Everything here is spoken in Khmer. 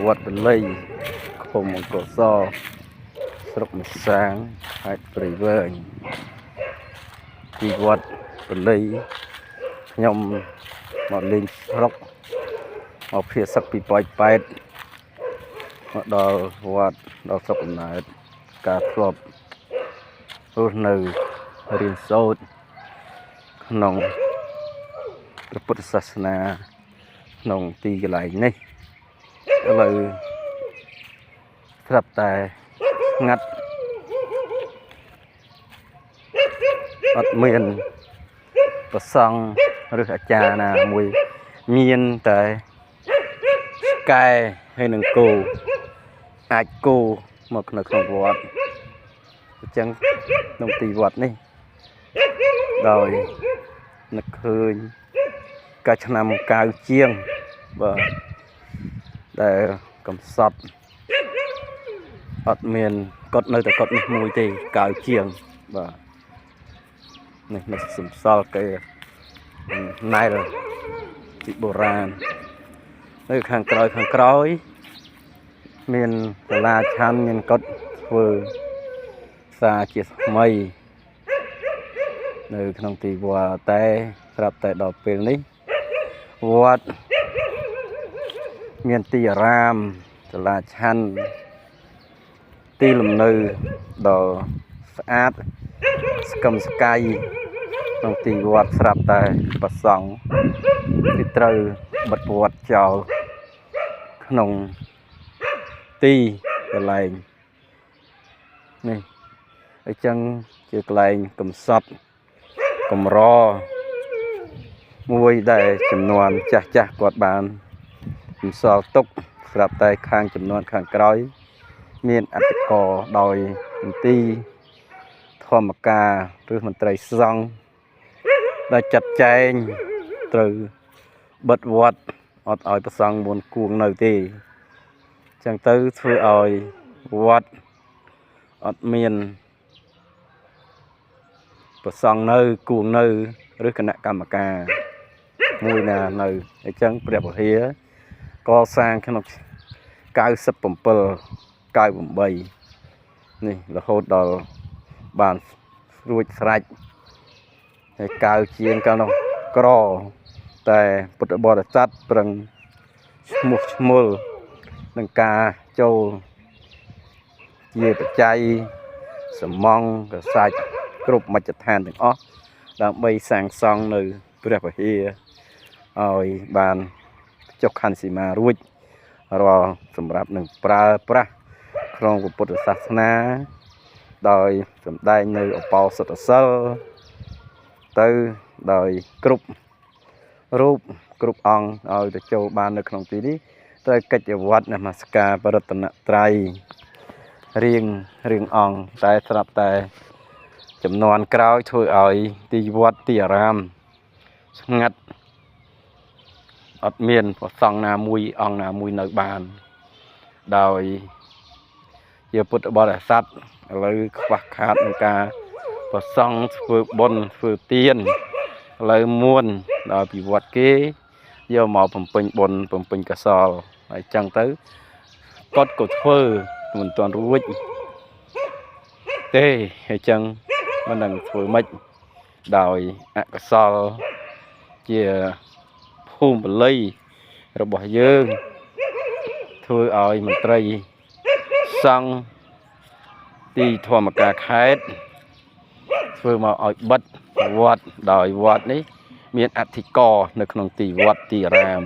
វត្តពលីឃុំអង្គរសស្រុកមេសាងខេត្តព្រៃវែងទីវត្តពលីខ្ញុំមកលេងស្រុកមកភាសឹកពីប៉ោយប៉ែតមកដល់វត្តដល់ស្រុកកំណើតការធ្លាប់រស់នៅរៀនសូត្រក្នុងព្រះពុទ្ធសាសនាក្នុងទីកន្លែងនេះឥឡូវស្រាប់តែស្ងាត់អត់មានប្រសង់ឬអាចារ្យណាមួយមានតែឆ្កែហើយនឹងគោអាចគោមកនៅក្នុងវត្តអញ្ចឹងក្នុងទីវត្តនេះដោយនឹកឃើញកាលឆ្នាំ9ជាងបាទដែលកំសត់អត់មានកត់នៅតែកត់នេះមួយទេ9ជាងបាទនេះនៅសំសល់គេណែលពីបុរាណនៅខាងក្រោយខាងក្រោយមានសាលាឆាន់មានកត់ធ្វើសារជាថ្មីនៅក្នុងទីវត្តតែស្រាប់តែដល់ពេលនេះវត្តមានទីអារាមសាលាឆាន់ទីលំនៅដ៏ស្អាតស្កឹមស្កៃក្នុងទីវត្តស្រាប់តែប្រសង់គឺត្រូវបិទវត្តចោលក្នុងទីកន្លែងនេះអញ្ចឹងជាកន្លែងកំសត់កម្រមួយដែលចំនួនចាស់ចាស់គាត់បានកំសល់ទុកស្រាប់តែខាងចំនួនខាងក្រោយមានអធិការដោយមន្ទីរធម្មការឬមន្ត្រីសង្ឃដែលចាត់ចែងត្រូវបិទវត្តអត់ឲ្យប្រសង់មុនគួងនៅទេចឹងទៅធ្វើឲ្យវត្តអត់មានប្រសង់នៅគួងនៅឬគណៈកម្មការមួយណានៅអញ្ចឹងព្រះវិហារកសាងក្នុង97 98នេះរហូតដល់បានរួចស្រេចហើយកៅជាងកាលនោះក្រតែពុទ្ធបរិស័ទប្រឹងឈ្មោះឈ្មោលនឹងការចូលជាបច្ច័យសមងកសាច់គ្រប់មជ្ឈដ្ឋានទាំងអស់ដើម្បីសាងសង់នៅព្រះវិហារឲ្យបានចុះខណ្ឌសីមារួចរាល់សម្រាប់នឹងប្រើប្រាស់ក្នុងពុទ្ធសាសនាដោយសម្ដែងនៅឧបោសថសិលទៅដោយគ្រប់រូបគ្រប់អង្គឲ្យទៅចូលបាននៅក្នុងទីនេះត្រូវកិច្ចវត្តនមស្ការប្រតនត្រ័យរៀងរៀងអង្គតែស្រាប់តែចំនួនក្រោយធ្វើឲ្យទីវត្តទីអារាមស្ងាត់អត់មានព្រះសង្ឃណាមួយអង្គណាមួយនៅបានដោយជាពុទ្ធបរិស័ទឥឡូវខ្វះខាតក្នុងការប្រសង់ធ្វើបុណ្យធ្វើទានឥឡូវមួនដល់ពីវត្តគេយកមកបំពេញបុណ្យបំពេញកុសលហើយចឹងទៅគាត់ក៏ធ្វើមិនទាន់រួចទេហើយចឹងមិនដឹងធ្វើម៉េចដោយអកុសលជាភូមិបាលីរបស់យើងធ្វើឲ្យមន្ត្រីសង្ឃទីធម្មការខេត្តធ្វើមកឲ្យបិទវត្តដោយវត្តនេះមានអធិការនៅក្នុងទីវត្តទីអារាម